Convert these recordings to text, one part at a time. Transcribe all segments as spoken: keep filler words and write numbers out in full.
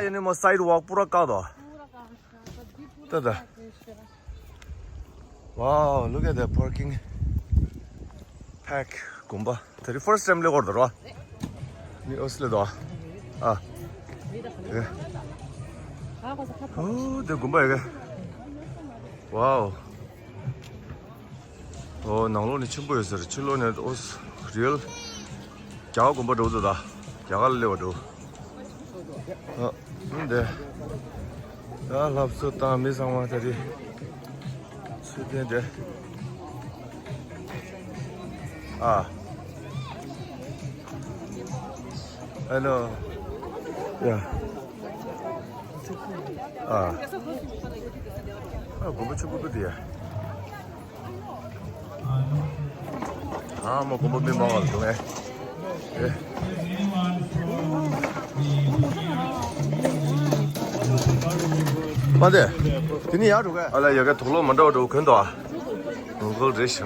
ཡ་ནི་མོ་སའིཌ་ཝོག་པུ་ར་བཀག་དོ། ད་ད། Wow, look at the parking pack. དགོན་པ། དེ་རིང་first time སླེབས་ཀྱི་ཡོད་རེད་རོ། ནི་ཨོ་སི་ལེ་དོ། ཨ། ཨོ་དེ་དགོན་པ་ཡོད་གི། Wow. ཨོ་ནང་ལོགས་ནི་ཆེན་པོ་ཡོད་ཟེར། ཕྱི་ལོགས་ནི་ཨོ་རི་ཡལ་རྒྱ་གར་དགོན་པ་འདྲ་བོ་འདུག་ད། རྒྱ་གར་ལ་སླེབས་པ་འདྲ་བོ། ཨ། འདི། ད་ལྷ་གསོལ་བཏང་མི་ཚང་མ་ད་རེས། ཚུལ་ལྡན་འདྲ། ཨ། I know. Yeah. ཨ། ཨ་དགོན་པ་ཆེན་པོ་འདུག་དེ་ཡ། ཨ་མ་དགོན་པ་མི་མང་བ་འདུག་ཨེ། ཨེ། མ་དེ། དེ་ནི་ཡར་འགྲོ་ག་ཨ་ལ་ཡ་ག་དུག་ལོག་མ་འདྲ་བ་འགྲོ་གོན་དོ། ཨ། ནོར་ཁོལ་རེད་ཤག་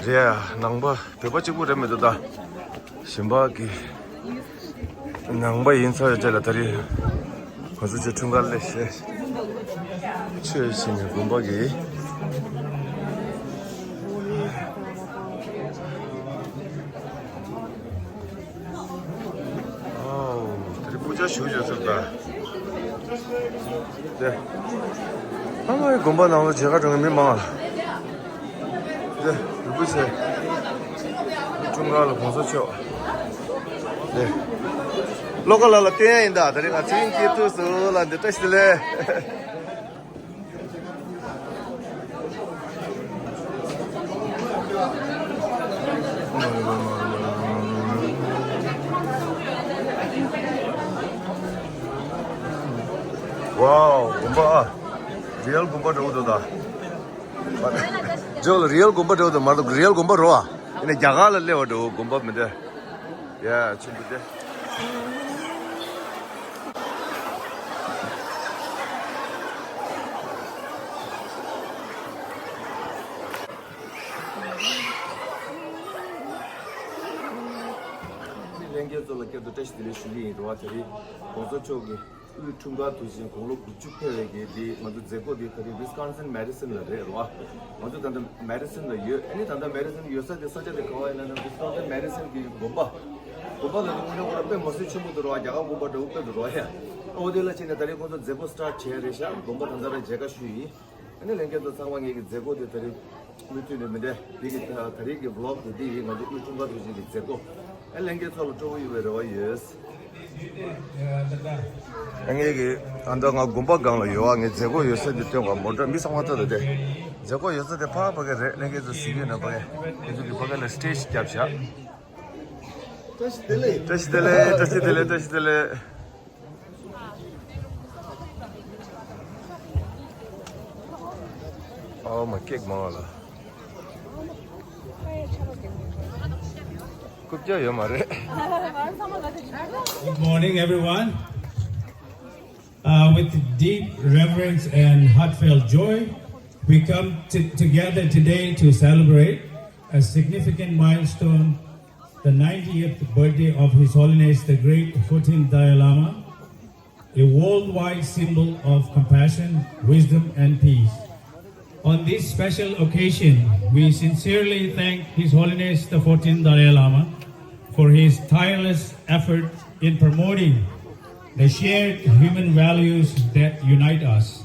རེད་ཡ། ནང་པ་བོད་པ་གཅིག་པུ་རེད་མི་འདུག་ད། གཞན་པ་གི། ནང་པ་ཡིན་ཚར་ཡོད་ཅེས་ལ་ད་རེས། ཁོ་ཚོ་ཆོས་འཁྲུངས་སྐར་སླེབས་ཤེས། ཆོས་བྱེད་ནས་དགོན་པ་གི། ཨའོ། དེ་རིང་པུ་ཇ་ཞུ་བྱས་ཚར་ད། དེ། ཨ་མའི་དགོན་པ་ནང་ལ་མཇལ་ཁ་འགྲོ་མཁན་མི་མང་ལ། དེ། རུ་པི་ཆེ། ཀྲུང་ག་ལ་གོང་ས་མཆོག་དེ། བློ་དགའ་ལགས་ལ་བསྟན་ཡ་ཡིན་ད། དེ་རིང་ང་ཚེ་རིང་སྐྱིད་ཐུགས་སུ་ལ་འདི་བཀྲ་ཤིས་བདེ་ལེགས། ཝའོ། དགོན་པ་ཨ། རི་ཡལ་དགོན་པ་འདྲ་བོ་འདུག་ད། ཇོ་ལ་རི་ཡལ་དགོན་པ་འདྲ་བོ་འདུག་མ་གཏོགས་རི་ཡལ་དགོན་པ་རོ་ཨ། ཡིན་ན་རྒྱ་གར་ལ་སླེབས་པ་འདྲ་བོ་དགོན་པ་མི་འདྲ། ཡ་ཆེན་པོ་དེ། ལྷན་རྒྱས་ཚོ་ལ་སྐྱབས་འགྲོ་བཀྲ་ཤིས་བདེ་ལེགས་ཞུ་གི་ཡིན་རེད་བ། དེ་རིང་གོང་ས་མཆོག་གི་དབུས་འཁྲུངས་སྐར་དུས་ཆེན་དགུང་ལོ་དགུ་བཅུ་ཕེབས་པའི་གི་དེ་ང་ཚོ་མཛད་སྒོ་དེ་དེ་རིང་ཝི་སི་ཀོན་སིན་མེ་ཌི་སོན་ལ་རེད་རེད་བ། ང་ཚོ་ད་ལྟ་མེ་ཌི་སོན་ལ་ཡོད། ཨ་ནི་ད་ལྟ་མེ་ཌི་སོན་ཡོད་ས་དེ་ས་ཆ་དེ་ག་བ་ཡིན་ན་ན་ཝི་སི་ཀོན་སིན་མེ་ཌི་སོན་གི་དགོན་པ། དགོན་པ་ལ་དེ་དངོས་གནས་ཁོ་རང་དཔེ་མ་སྲིད་ཆེན་པོ་འདུག་རེད་བ། རྒྱ་གར་དགོན་པ་འདྲ་བོ་དཔེ་འདུག་རེད་བ་ཡ། ཨོ་དེ་ལ་ཕྱིན་ནས་ད་རིང་ཁོང་ཚོ་མཛད་སྒོ་སི་ཊར་ཊི་བྱས་རེད་ཤག་དགོན་པ་ད་ལྟ་རང་མཇལ་ཁ་ཞུས་ཡིན། ཨ་ནི་ལྷན་རྒྱས་ཚོ་ཚང་མ་ངེད་ཀྱི་མཛད་སྒོ་དེ་ད་རེས་མུ་མཐུད་ནས་མི་འདྲ་འདི་གི་ད་ད་རེས་ཀྱི་བི་ལོག་དེ་འདི་ཡིན། ང་ཚོ་དབུས་འཁྲུངས་སྐར་དུས་ཆེན་གྱི་མཛད་སྒོ། ཨ་ལྷན་རྒྱས་ཚོ་ལ་སྤྲོ་པོ་ཡོད་པའི་རེ་བ་ཡོད། ཨ་ངེད་ཀྱི་ཨ་ད་ང་དགོན་པ་སྒང་ལ་ཡོད། ཨ་ངའི་མཛད་སྒོ་ཡོད་ས་འདི་སྟོན་ག་མོ་ཊ་མི་ཚང་མ་ལྟ་ད་དེ། མཛད་སྒོ་ཡོད་ས་དེ་ཕ་ཕ་གི་རེད། ལྷན་རྒྱས་ཚོ་གཟིགས་ཡོད་ན་ཕ་གི་ཁོ་ཚོ་གི་ཕ་གི་ལ་སི་ཊེ་ཇི་རྒྱབ་བཞག་བཀྲ་ཤིས་བདེ་ལེགས། བཀྲ་ཤིས་བདེ་ལེགས། བཀྲ་ཤིས་བདེ་ལེགས། བཀྲ་ཤིས་བདེ་ལེགས། ཨའོ་མ་ཀེག་མང་བ་ལ། རྐུབ་བཀྱག་ཡོད་མ་རེད། Good morning, everyone. Uh, with deep reverence and heartfelt joy, we come t- together today to celebrate a significant milestone, the ninetieth birthday of His Holiness the Great fourteenth Dalai Lama, a worldwide symbol of compassion, wisdom, and peace. On this special occasion, we sincerely thank His Holiness the fourteenth Dalai Lama for his tireless effort in promoting the shared human values that unite us.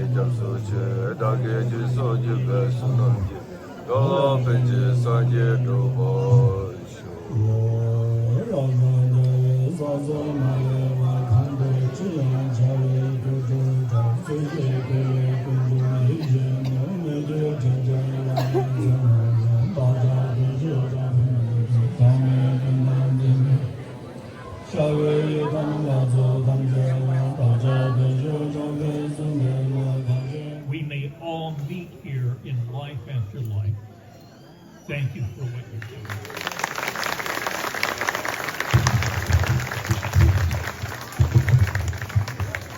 སྐྱབས་སུ་མཆི། བདག་གིས་རྗེས་སུ་བརྒྱུད་པའི་བསོད་ནམས་ཀྱིས། འགྲོ་བ་ཕན་ཕྱིར་སངས་རྒྱས་འགྲུབ་པར་ཤོག། We may all meet here in life after life. Thank you for what you're doing.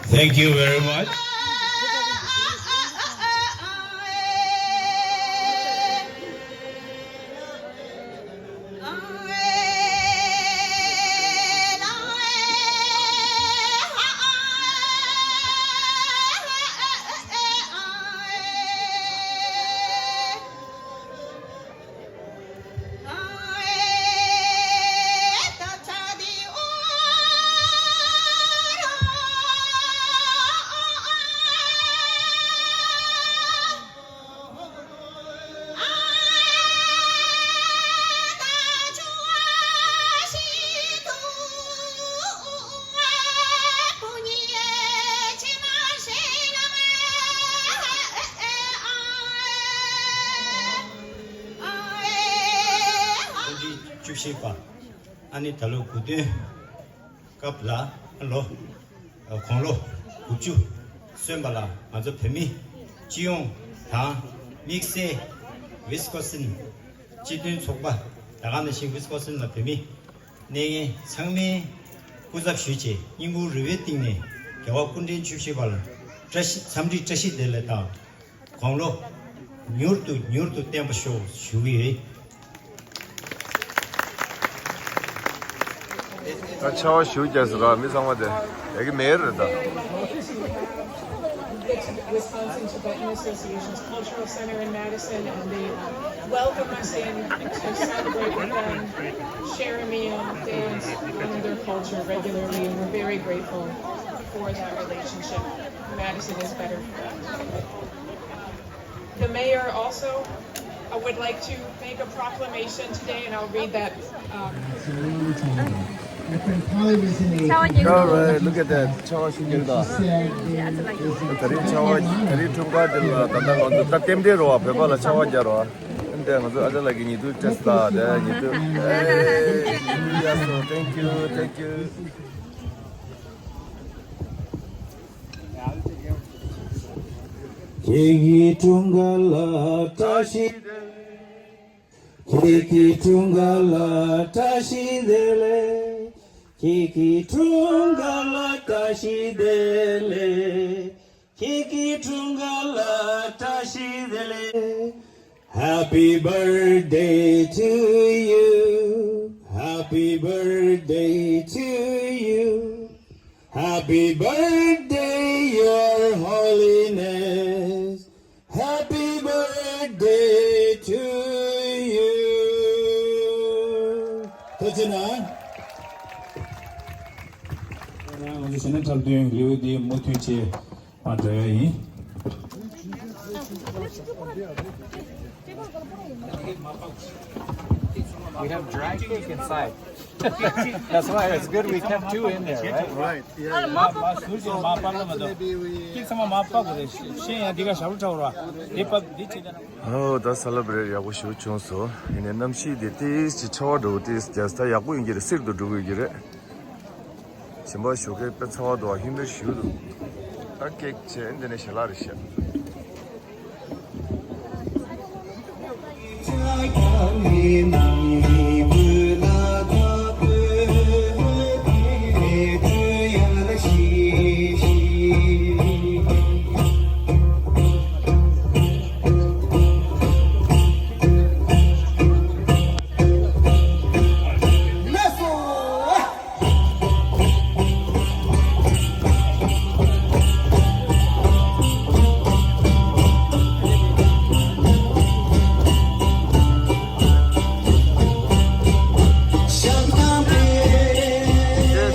Thank you very much. བཅུ་བཞི་པ། ཨ་ནི་ད་ལོ་དགུང་སྟོན་སྐབས་ལ་ལོ། དགུང་ལོ་དགུ་བཅུ་སོན་པ་ལ་ང་ཚོ་བོད་མི་སྤྱི་ཡོངས་དང་དམིགས་བསལ་ཝི་སི་ཀོན་སིན་སྤྱི་མཐུན་ཚོགས་པ། ད་ག་ནང་བཞིན་ཝི་སི་ཀོན་སིན་ལ་བོད་མི་གནས་ངེས་ཚང་མའི་སྐུ་ཚབ་ཞུས་བྱས་སྙིང་ཁུང་རུས་པའི་གཏིང་ནས་རྒྱལ་བ་སྐུ་ཕྲེང་བཅུ་བཞི་པ་ལ་བཀྲ་ཤིས་འཚམས་འདྲི་བཀྲ་ཤིས་བདེ་ལེགས་དང་། དགུང་ལོ་མྱུར་དུ་མྱུར་དུ་བརྟན་པ་ཤོག་ཞུ་གི་ཡོད། ད་ཆར་པ་ཞུ་རྒྱག་ཟེར་ར་མི་ཚང་མ་དེ་ཡ་གི་མེར་རེད་ད། Get to the Wisconsin Tibetan Association's Cultural Center in Madison, and they welcome us in to celebrate with them, share a meal, dance, honor their culture regularly, and we're very grateful for that relationship. Madison is better for it. The mayor also, uh, would like to make a proclamation today, and I'll read that. Um, All right, look at that. ཆར་པ་ཞུ་རྒྱུ་རེད་ད། ད་རིང་ཆར་པ། ད་རིང་འཁྲུངས་སྐར་དེ་ལ་ད་ལྟ་ང་ཚོ་ད་རྟེན་འབྲེལ་རོ་བ། བོད་པ་ལ་ཆར་པ་རྒྱག་རོ་བ། ཨ་ནི་ང་ཚོ་ཨ་ཅག་ལགས་ཀྱི་ཉེ་དུ་བཀྲ་ཤིས་ལགས་དེ་ཉེ་དུ། Hey, yes, thank you, thank you. ཁྱེད་ཀྱི་འཁྲུངས་སྐར་ལ་བཀྲ་ཤིས་བདེ་ལེགས། ཁྱེད་ཀྱི་འཁྲུངས་སྐར་ལ་བཀྲ་ཤིས་བདེ་ལེགས། ཁྱེད་ཀྱི་འཁྲུངས་སྐར་ལ་བཀྲ་ཤིས་བདེ་ལེགས། ཁྱེད་ཀྱི་འཁྲུངས་སྐར་ལ་བཀྲ་ཤིས་བདེ་ལེགས། Happy birthday to you. Happy birthday to you. Happy birthday, Your Holiness. Happy birthday to you. ཐུགས་རྗེ་གནང་། ང་ཚོ་གཞོན་ནུ་འཁྲབ་སྟོན་ལེའུ་འདི་མུ་མཐུད་བྱས་མར་འགྲོ་ཡ་ཡིན། We have dry cake inside. That's why it's good we kept two in there, right? Right. Yeah. མ་མ་ཟུར་གྱི་མ་པ་ལ་མ་དོ། ཀིག་ཚང་མ་མ་པ་གོ་རེ་ཤེས་ཡང་འདི་ག་ཞབས་བྲོ་འཁྲབ་ར། འདི་པ་འདི་བྱེད་ན། ཨོ་ད་སེ་ལེ་བྷི་རེཊ་ཡག་པོ་ཞེ་པོ་བྱུང་སོང་། ཡིན་ནའི་གནམ་གཤིས་འདི་ཏིས་ཅིག་ཆར་པ་འདྲ་པོ་ཏིས་རྒྱག་ས། ད་ཡག་པོ་ཡིན་གྱི་རེད། སིལ་དུ་འགྲོ་དགོས་ཀྱི་རེད། ཞིམ་པ་ཞོགས་ཀས་དཔེ་ཚ་བ་འདུག་ཨ། ཧུ་མིཌ་ཞེ་པོ་འདུག་ད་ཀེག་བྱས་འདི་ནས་ཞལ་ལག་རེ་བཞག་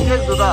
ཀེག་འདུག་ད།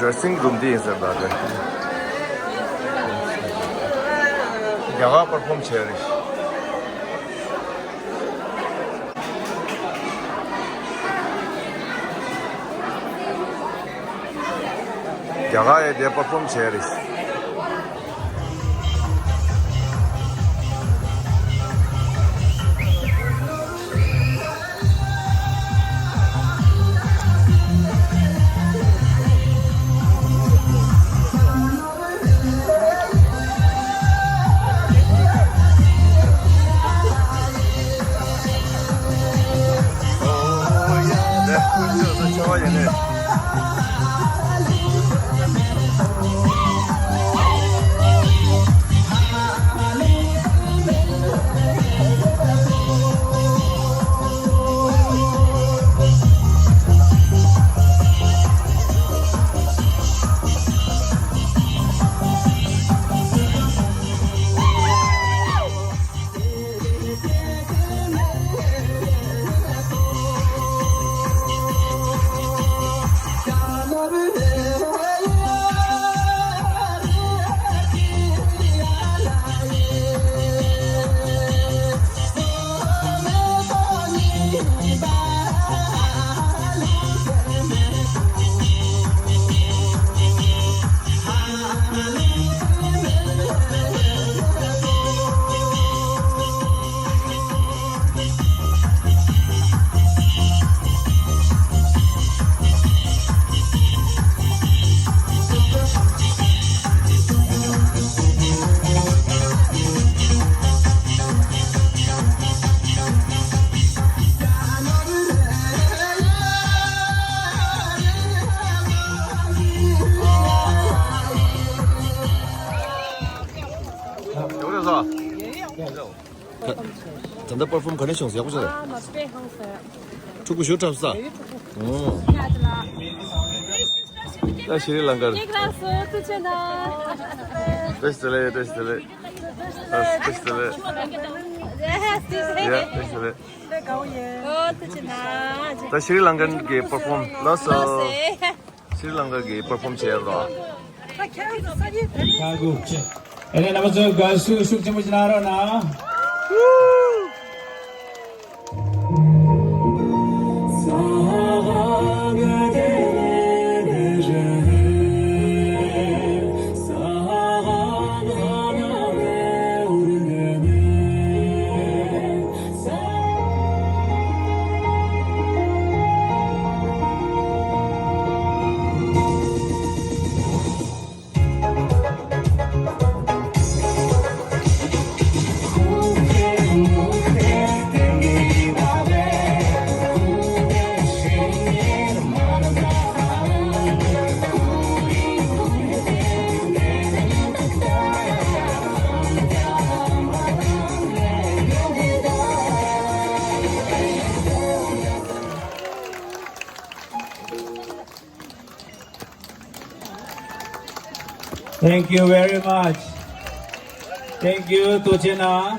Dressing room འདི་ཡིན་ཟེར་བ་རེད། རྒྱ་གར་པར་ཕོམ་བྱས་རེད། རྒྱ་གར་ཡ་དེ་པར་ཕོམ་བྱས་རེད། ད་ད་ལྟ་པར་ཕོམ་ག་འདྲ་བྱུང་སོང་། ཡག་པོ་བྱུང་། ཨ་མ་དཔེ་ཧང་སང་། ཕྲུ་གུ་ཞུ་འཁྲབ་ས། ཨོ། ད་ཤྲི་ལང་ཀར། བཀྲ་ཤིས་བདེ་ལེགས། བཀྲ་ཤིས་བདེ་ལེགས། བཀྲ་ཤིས་བདེ་ལེགས། བཀྲ་ཤིས་བདེ་ལེགས། ཡ། བཀྲ་ཤིས་བདེ་ལེགས། ད་ཤྲི་ལང་ཀར་གྱི་པར་ཕོམ་ལགས་སོ། ཤྲི་ལང་ཀ་གི་པར་ཕོམ་བྱས་རོགས། ཁ་དགུ་བཅུ། ཨེ་ནས་རྣམ་པ་ཚོས་དགའ་བསུ་ཤུགས་ཆེན་པོ་ཞིག་གནང་རོགས་གནང་། Thank you very much. Thank you, Tochena.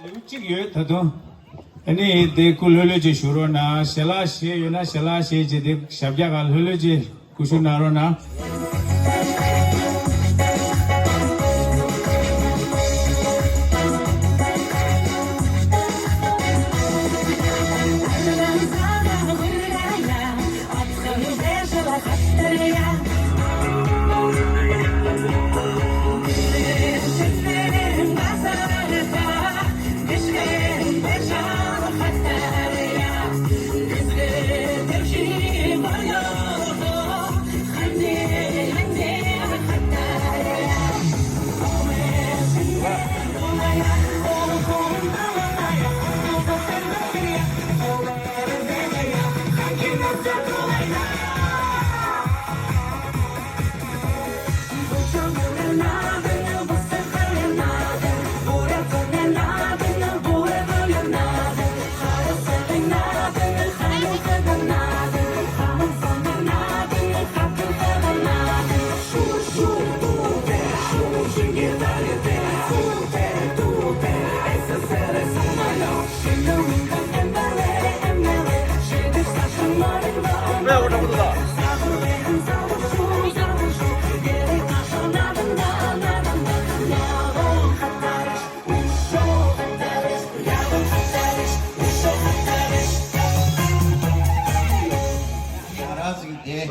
ལེའུ་གཅིག་ཡོད་ད་དུང་། ཨ་ནི་དེ་སྐུ་ལྷོད་ལྷོད་ཅིག་བཞུགས་རོགས་གནང་། ཞལ་ལག་བཞེས་ཡོད་ན་ཞལ་ལག་བཞེས་བྱས་དེ་ཞབས་བཀྱག་སྒང་ལྷོད་ལྷོད་ཅིག་སྐུ་བཞུགས་གནང་རོགས་གནང་།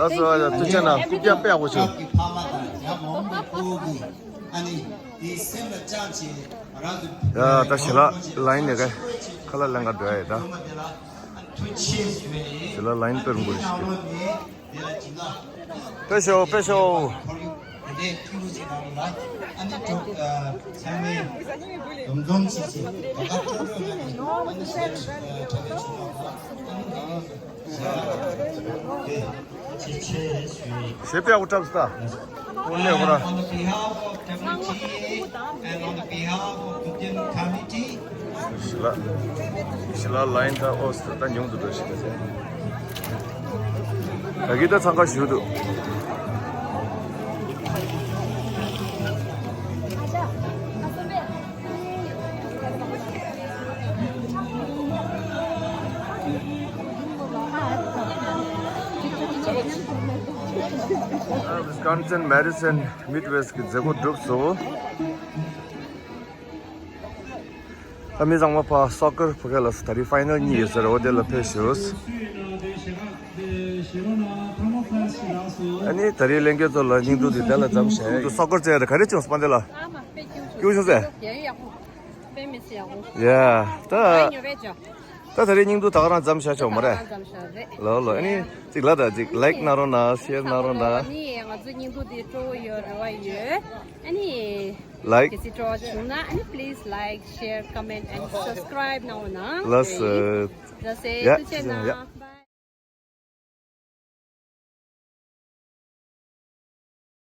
ལགས་སོ། ཐུགས་རྗེ་གནང་། རྐུབ་བཀྱག་དཔེ་ཡག་པོ་བྱུང་། ཨ་ནི་དེའི་སེམས་ལ་བཅངས་བྱས་ང་རང་ཚོ། ཡ་ད་ཞལ་ལག་ལ་ཡིན་ནས་ཀ་ཁ་ལག་ལེན་ག་འགྲོ་ཡ་ཡིན་ད། ཞལ་ལག་ལ་ཡིན་དཔེ་རིང་པོ་རེད་ཤག་དཔེ་ཤོག་དཔེ་ཤོག་ཞེས་པའི་ཨུ་ཏྲབ་སྟ། ཨུ་ལེ་ཧུ་ར། On the behalf of W T A and on the behalf of the Indian committee, ཞི་ལ། ཞི་ལ་ལ་ཡིན་ད། ཨོ་སི་ད་ཉུང་དུ་འགྲོ་ཞིག་ད་ཆེ། ད་གི་ད་འཚང་ཁ་ཞུ་འདུག Wisconsin Madison Midwest གི་མཛད་སྒོ་གྲུབ་སོང་། ད་མི་ཚང་མ་ཕ་སོ་ཀར་ཕ་ག་ལ་ད་རེས་ཕའི་ནལ་གཉིས་ཡོད་ཟེར་འོ་དེ་ལ་ཕེབས་ཞུས། ཨ་ནི་ད་རེས་ལྷན་རྒྱས་ཚོ་ལ་སྙིང་སྡུག་དེ་དེ་ལ་མཚམས་བཞག་སོ་ཀར་རྩེ་ད་ག་རེ་བྱུང་སོང་པ་འདི་ལ། སྐྱིད་པོ་བྱུང་ཟེར། ཡ། ད་ད་རེས་སྙིང་སྡུག་ད་ག་རང་མཚམས་བཞག་ཆོག་མ་རེད། ལོ་ལོ། ཨ་ནི་ཅིག་ལ་ད་ཅིག་ལའིཀ་གནང་རོགས་གནང་། ཤེར་གནང་རོགས་གནང་། ཨ་ནི་ང་ཚོ་སྙིང་སྡུག་དེ་སྤྲོ་བོ་ཡོད་རེ་བ་ཡོད། ཨ་ནི། Like. གལ་སྲིད་སྤྲོ་བ་བྱུང་ན་ཨ་ནི་please like, share, comment and subscribe གནང་རོགས་གནང་། ལགས་སོ། ལགས་སོ། ཡ། ཐུགས་རྗེ་གནང་། ཡ།